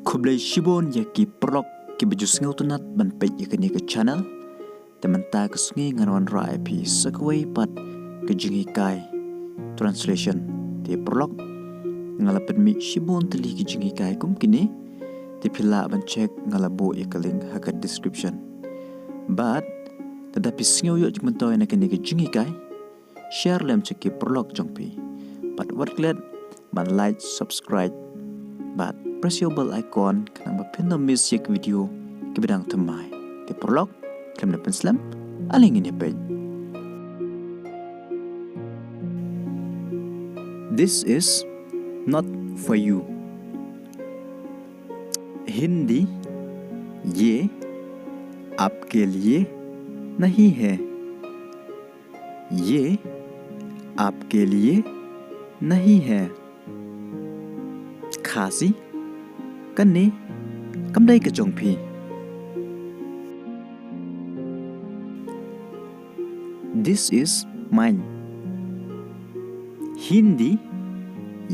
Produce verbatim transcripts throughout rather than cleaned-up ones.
Khublei shibun ïa ki paralok kiba ju sngewtynnat ban peit ïa kane ka channel. Te mynta ka sngi ngan wanrah ïa phi sa kawei pat ka jinghikai, translation. Te paralok, nga la pynmih shibun tylli ki jinghikai kum kine. Te phi lah ban check, nga la buh ïa ka link ha ka description. Bad lada phi sngew ïoh jingmyntoi na kane ka jinghikai, share lem sha ki paralok jong phi. Bad wat klet ban like, subscribe bad press ïa u bell icon khnang ba phin ym miss ïa ki video kiba dang thymmai. Te paralok, khlem da pynslem, ale ngin ïa peit. This is not for you. हिंदी, ये आपके लिए नहीं है। ये आपके लिए नहीं है। Khasi, kane kam dei ka jong phi. This is mine. हिंदी,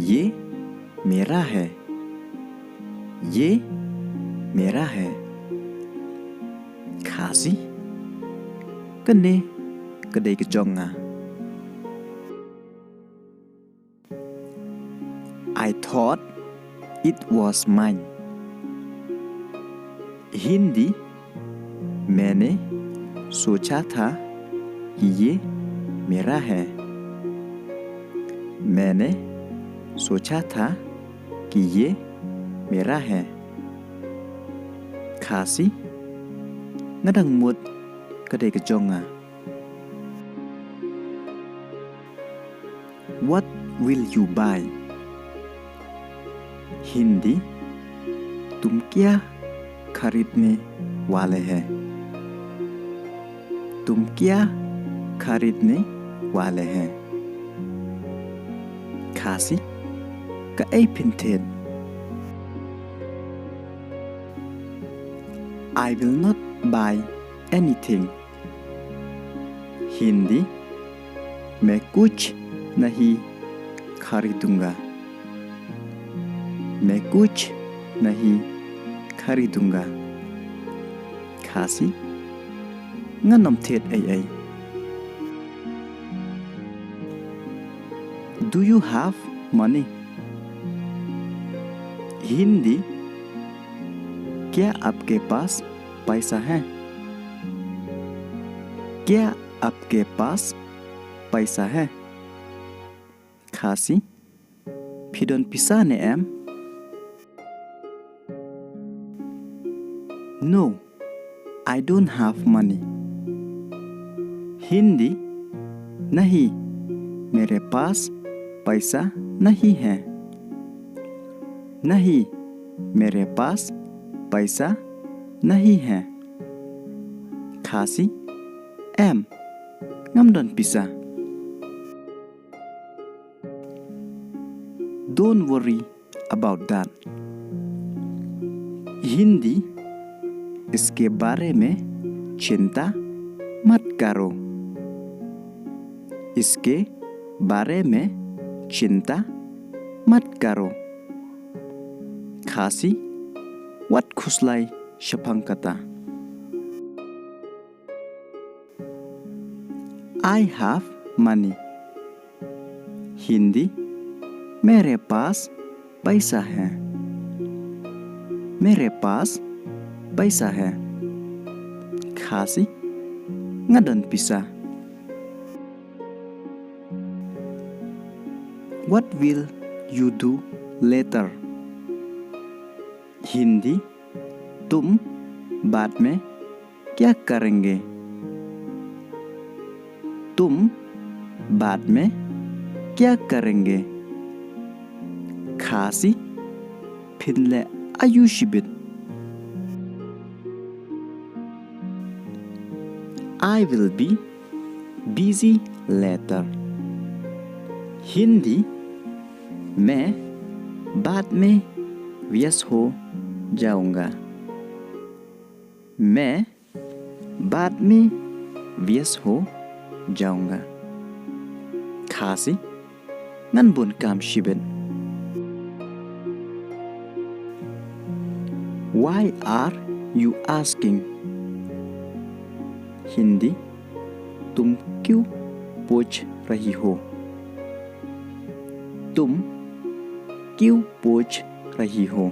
ये मेरा है। ये मेरा है। Khasi, kane ka dei ka jong nga. I thought it was mine. हिंदी, मैंने सोचा था कि ये मेरा है। मैंने सोचा था कि ये मेरा है। Khasi, nga dang mut ka dei ka jong nga. What will you buy? हिंदी, तुम क्या खरीदने वाले हैं? तुम क्या खरीदने वाले हैं? Khasi, kaei phin thied? I will not buy anything. हिंदी, मैं कुछ नहीं खरीदूंगा। मैं कुछ नहीं खरीदूंगा। Khasi, ngan ym thied ei ei. Do you have money? हिंदी, क्या आपके पास पैसा है? क्या आपके पास पैसा है? Khasi, phi don pisa ne em? No, I don't have money. हिंदी, नहीं, मेरे पास पैसा नहीं है। नहीं, मेरे पास पैसा नहीं है। Khasi, em, ngam don pisa. Don't worry about that. हिंदी, इसके बारे में चिंता मत करो। इसके बारे में चिंता मत करो। Khasi, wat khuslai shaphang kata. I have money. हिंदी, मेरे पास पैसा है। मेरे पास पैसा है। Khasi, nga don pisa. What will you do later? हिंदी, तुम बाद में क्या करेंगे? तुम बाद में क्या करेंगे? Khasi, phin leh aïu shibit? I will be busy later. हिंदी, मैं बाद में व्यस्त हो जाऊंगा। मैं बाद में व्यस्त हो जाऊंगा। Khasi, ngan bun kam shibit. Why are you asking? Hindi, तुम क्यों पूछ रही हो? तुम क्यों पूछ रही हो?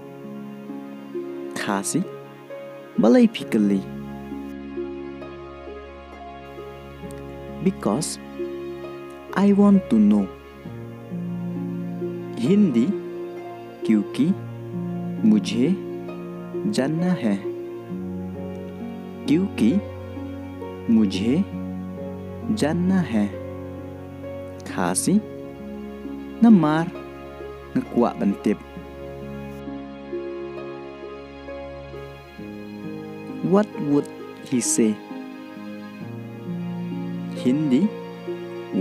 Khasi, balei phi kylli? Because I want to know. Hindi, क्योंकि मुझे जानना है। क्योंकि मुझे जानना है। Khasi, namar nga kwah ban tip. What would he say? Hindi,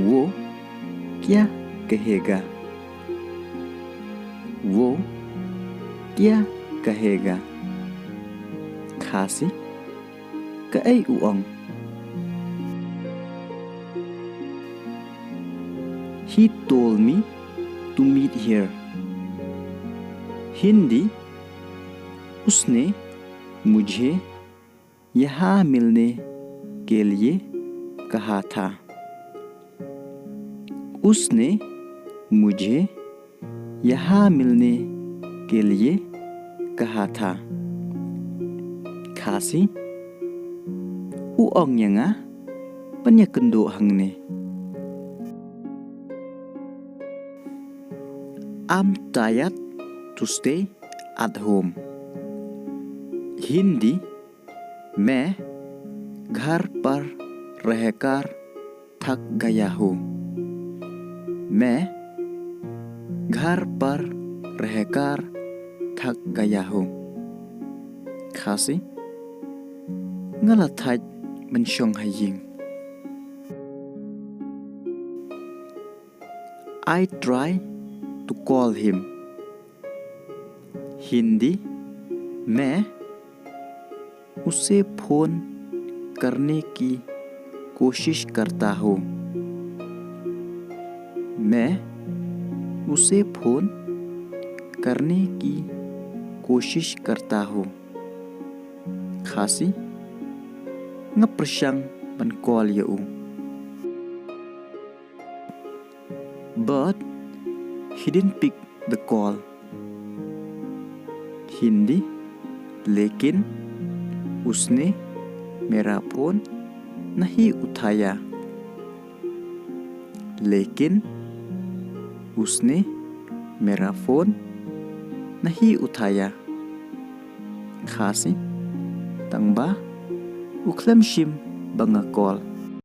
वो क्या कहेगा? वो क्या कहेगा? Khasi, kaei u ong? He told me to meet here. Hindi, उसने मुझे यहाँ मिलने के लिए कहा था। उसने मुझे यहाँ मिलने के लिए कहा था। Khasi, u ong ïa nga ban ïakynduh hangne. I'm tired to stay at home. Hindi, मैं घर पर रहकर थक गया हूँ। मैं घर पर रहकर थक गया हूँ। Khasi, nga la thait ban shong ha ïing. I try to call him. Hindi, मैं उसे फोन करने की कोशिश करता हूँ। मैं उसे फोन करने की कोशिश करता हूँ। Khasi, nga pyrshang ban call ïa u. But he didn't pick the call. Hindi, लेकिन उसने मेरा फोन नहीं उठाया। लेकिन उसने मेरा फोन नहीं उठाया। Khasi, tangba u khlem shim ba nga call.